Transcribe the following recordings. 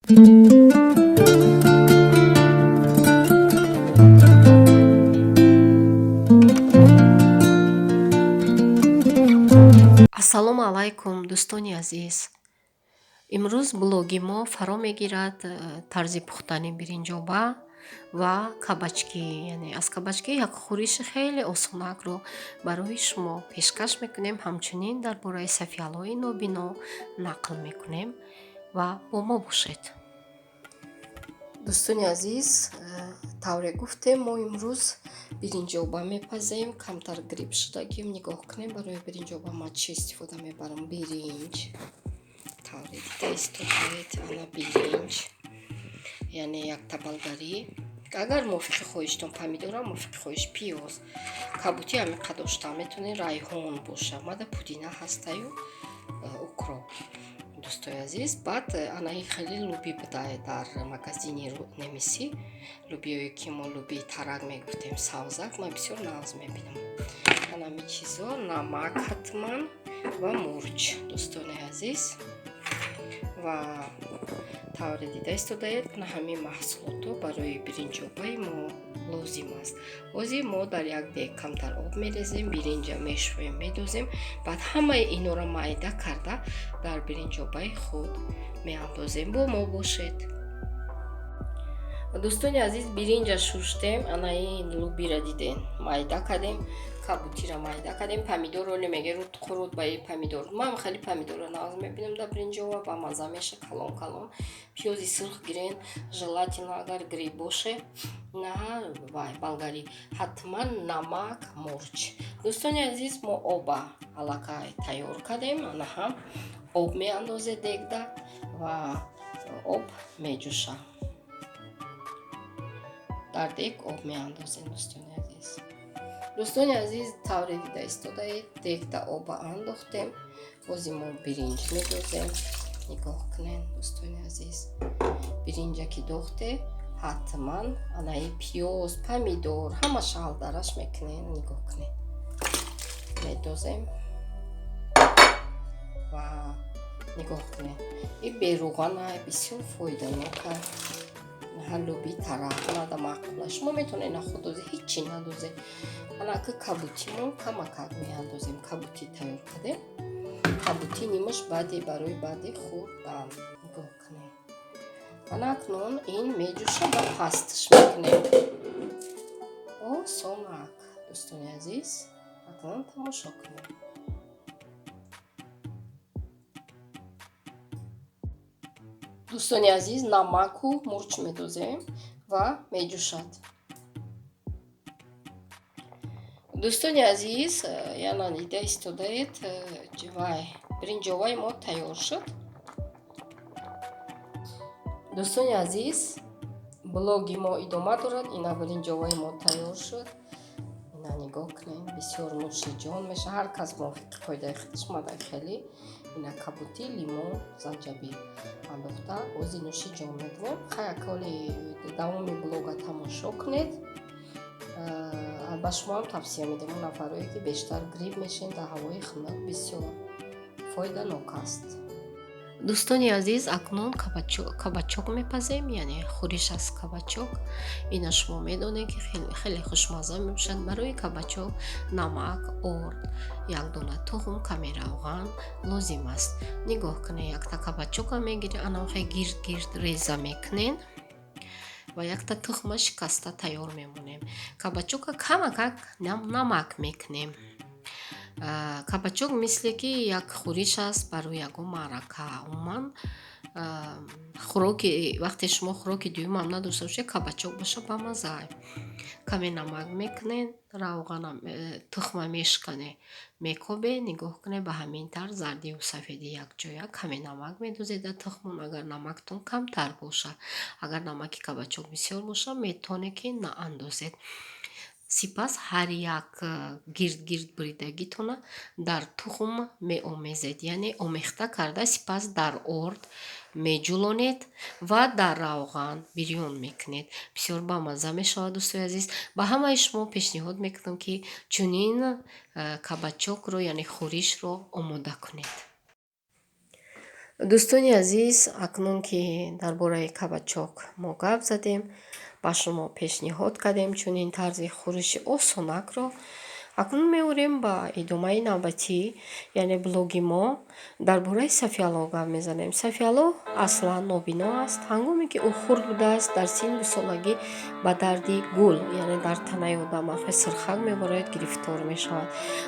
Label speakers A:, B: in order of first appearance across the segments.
A: Ассалому алайкум, дӯстони азиз. Имрӯз блоги мо фаро мегирад тарзи пухтани биринҷоба ва кабачки, яъне аз кабачки як хӯриши хеле осонакро барои шумо пешкаш мекунем. Ҳамчунин дар бораи сафиялҳои нобино нақл мекунем ва бо мо бошед. Дӯстони азиз, тавре гуфтем, мо имрӯз биринҷоба мепазем. Камтар грипп шудагим. Нигоҳ кунем, барои биринҷоба ман чӣ истифода мебарам. Биринҷ, тавре дида истодаед, ана биринҷ, яъне якта болгарӣ, агар мувофиқи хоҳиштон помидора, мувофиқи хоҳиш пиёз, кабутӣ ҳамин қадошта метавонед, райҳон боша, мада пудина ҳастаю укроп. Дӯстои азиз, баъд анаи хеле луби буда дар магазини немисӣ, лубиое ки мо лубии тарак мегуфтем, савзак, ман бисёр нағз мебинам. Анами чизо, намак ҳатман ва мурч. Дӯстони азиз, ва тавре дида истодаед, на ҳамин маҳсулото барои биринҷобаи мо лозим аст. Ҳозир мо дар як дег камтар об мерезем, биринҷа мешӯем, медозем, баъд ҳамаи инора майда карда дар биринҷобаи худ меандозем. Бо мо бошед. Дӯстони азиз, биринҷа шуштем, ана ин лубира диден, майда кардем, кабутира майда кардем, помидор оле меге руд қурут ба и помидор. Ман хеле помидорро нағз мебинам дар биринҷоба, ба мазза меша, калон калон. Пиёзи сурх гирен, желательно агар гриб боше, на вай болгарӣ, ҳатман намак, мурч. Дӯстони азиз, мо оба аллакай тайёр кардем, ана ҳам об меандозе дегда ва об меҷӯша. Дар дег об меандозем, дӯстони азиз. Дӯстони азиз, тавре дида истодаед, дегда оба андохтем. Бози мо биринҷ медозем. Нигоҳ кунед, дӯстони азиз, биринҷа ки дохте, ҳатман анаи пиёз, помидор ҳамаша ҳалдараш мекунед. Нигоҳ кунед, медозем ва нигоҳ кунед, и беруғана бисёр фоиданока. Ҳаллуби тарақ нада маъқула. Шумо метавонед нахудозе, ҳичи надозе. Анака кабутимон камакак меандозем. Кабутӣ тайёр кардем, кабутӣ нимаш баъде барои баъди хӯрдан. Нигоҳ кунед, ана акнун ин меҷӯша ва пастш мекунем. Осонак, дӯстони азиз, акнун тамошо кунем. Дӯстони азиз, намаку мурч медозем ва меҷӯшад. Дӯстони азиз, яна дида истодаед, вай биринҷоваи мо тайёр шуд. Дӯстони азиз, блоги мо идома дорад. Ина биринҷоваи мо тайёр шуд. Ина нигоҳ кунед, бисёр нӯшиҷон меша, ҳар кас мувофиқи қоидаи худаш. Мадай хеле ина кабутӣ, лимон, занҷабил андохта, ози нӯшиҷон мекунем. Хаяколи давоми блога тамошо кунед. Ба шумоам тавсия медиҳам, он нафарое ки бештар грипп мешин, дар ҳавои хунук бисёр фоиданок аст. Дӯстони азиз, акнун кабачок мепазем, яъне хӯриш аз кабачок. Ина шумо медонед, ки хеле хушмазза мебошад. Барои кабачок намак, орд, як дона тухм, каме равған лозим аст. Нигоҳ кунед, якта кабачока мегиред, анамхе гирд гирд реза мекунед ва якта тухма шикаста тайёр мемонем. Кабачока камакак намак мекунем. Кабачок мисле ки як хӯриш аст барои ягон маърака. Умуман, хӯроки вақте шумо хӯроки дуюмам надошта бошед, кабачок боша, ба мазза. Каме намак мекунед, равғана, тухма мешкане, мекобе. Нигоҳ кунед, ба ҳамин тарз зардиву сафедӣ якҷоя. Каме намак медозед дар тухмон, агар намактон камтар бошад. Агар намаки кабачок бисёр бошад, метавонед ки наандозед. Сипас ҳар як гирд гирд буридагитона дар тухм меомезед, яъне омехта карда, сипас дар орд меҷулонед ва дар равған бирён мекунед. Бисёр бамазза мешавад. Дӯстои азиз, ба ҳамаи шумо пешниҳод мекунам, ки чунин кабачокро, яъне хӯришро омода кунед. Дӯстони азиз, акнун ки дар бораи кабачок мо гап задем, ба шумо пешниҳод кардем чунин тарзи хӯриши осонакро, акнун меорем ба идомаи навбатӣ, яъне блоги мо дар бораи Сафиалло гап мезанем. Сафиалло аслан нобино аст. Ҳангоме ки ӯ хурд будааст, дар синни дусолагӣ ба дарди гул, яъне дар танаи одам афи сирхак мебарояд, гирифтор мешавад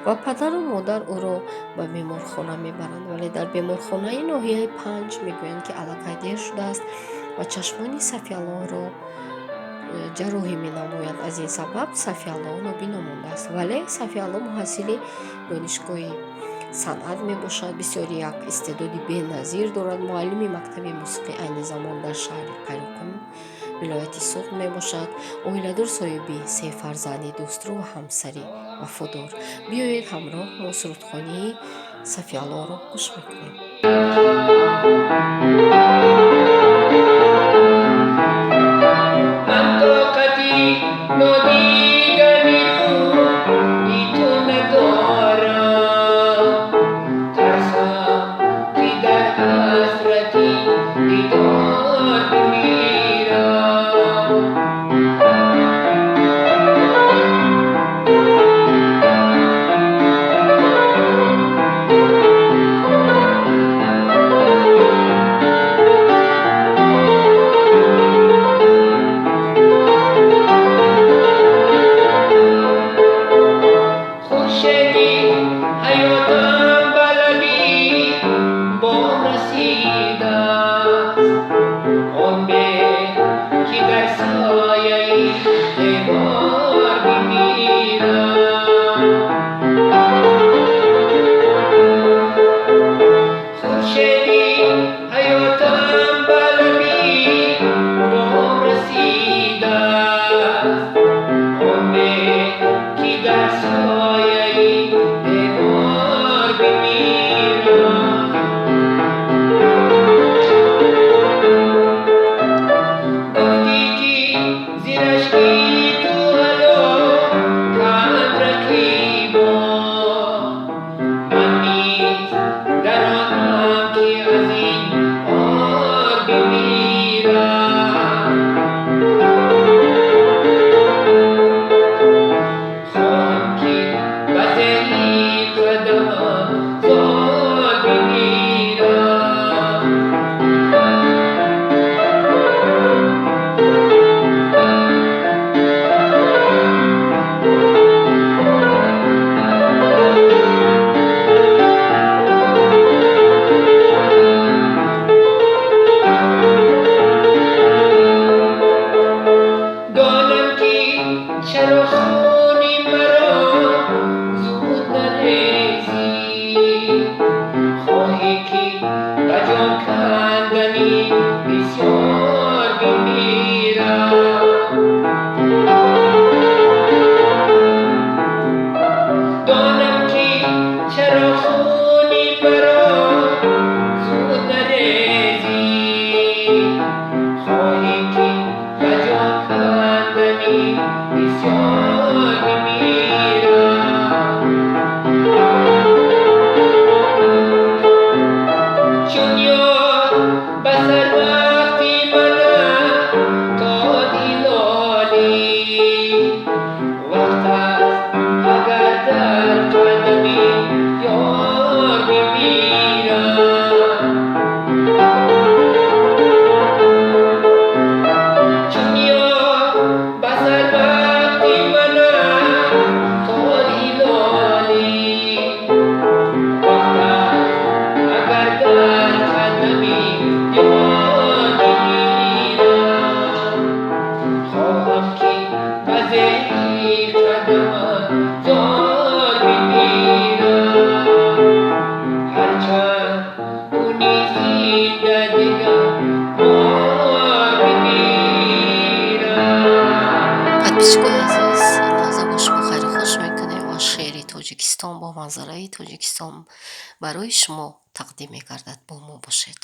A: ва падару модар ӯро ба беморхона мебаранд. Вале дар беморхонаи ноҳияи Панҷ мегӯянд, ки аллакай дер шудааст ва чашмони Сафиаллоро ҷарроҳӣ менамоянд. Аз ин сабаб Сафиалло нобино мондааст. Вале Сафиалло муҳассили донишгоҳи санъат мебошад, бисёр як истеъдоди беназир дорад. Муаллими мактаби мусиқӣ айни замон дар шаҳри Қайроққум, вилояти Суғд мебошад. Оиладор, соҳиби се фарзанди дӯстрӯ ва ҳамсари вафодор. Биёед ҳамроҳ мо сурудхонии Сафиаллоро гӯш мекунем.
B: Ман тоқати нодидани рӯи ту надорам, тарсам ки дар ҳасрати дидор бимирам. Хуршеди ҳаётам ба лаби бом расидааст, он беҳ ки дар сояи девор бимирам. Хуршеди ҳаётам ба лаби бом расидааст, он беҳ ки дар сояи девор бимирам. Гуфтӣ ки зи рашки ту ҳалоканд рақибон, ман низ дар онам ки аз ин ор бимирам. Хоҳам ки ба зери қадамам зор бимирам. Донам ки чаро хуни маро зуд нарезӣ, хоҳӣ ки ба ҷон кандани бисёр бимирам. Донам ки чаро хуни маро зуд нарезӣ, хоҳӣ ки ба ҷон кандани бисёр бимирам. Чун ёр ба сарвақти манам дод ҳилолӣ, вақт аст агар дар қадами ёр бимирам. Чун ёр ба сарвақти манам дод ҳилолӣ, вақт аст агар дар қадами ёр бимирам. Хоҳам ки ба зери қадамам зор бимирам. Ҳарчанд кунӣ зинда дигар бор бимирам.
A: Подписчикои азиз, ин лаҳза бо шумо хайру хуш мекунем ва шеъри Тоҷикистон бо манзараи Тоҷикистон барои шумо тақдим мегардад. Бо мо бошед.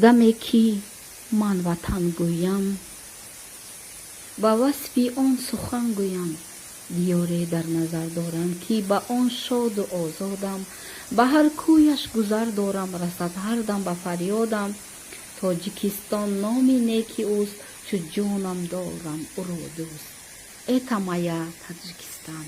C: Даме ки ман ватан гӯям, ба васфи он сухан гӯям. Диёре дар назар дорам, ки ба он шоду озодам, ба ҳар кӯяш гузар дорам, расад ҳар дам ба фарёдам. Тоҷикистон номи неки ӯст, чу ҷонам дорам ӯро дӯст. Это моя Таджикистан.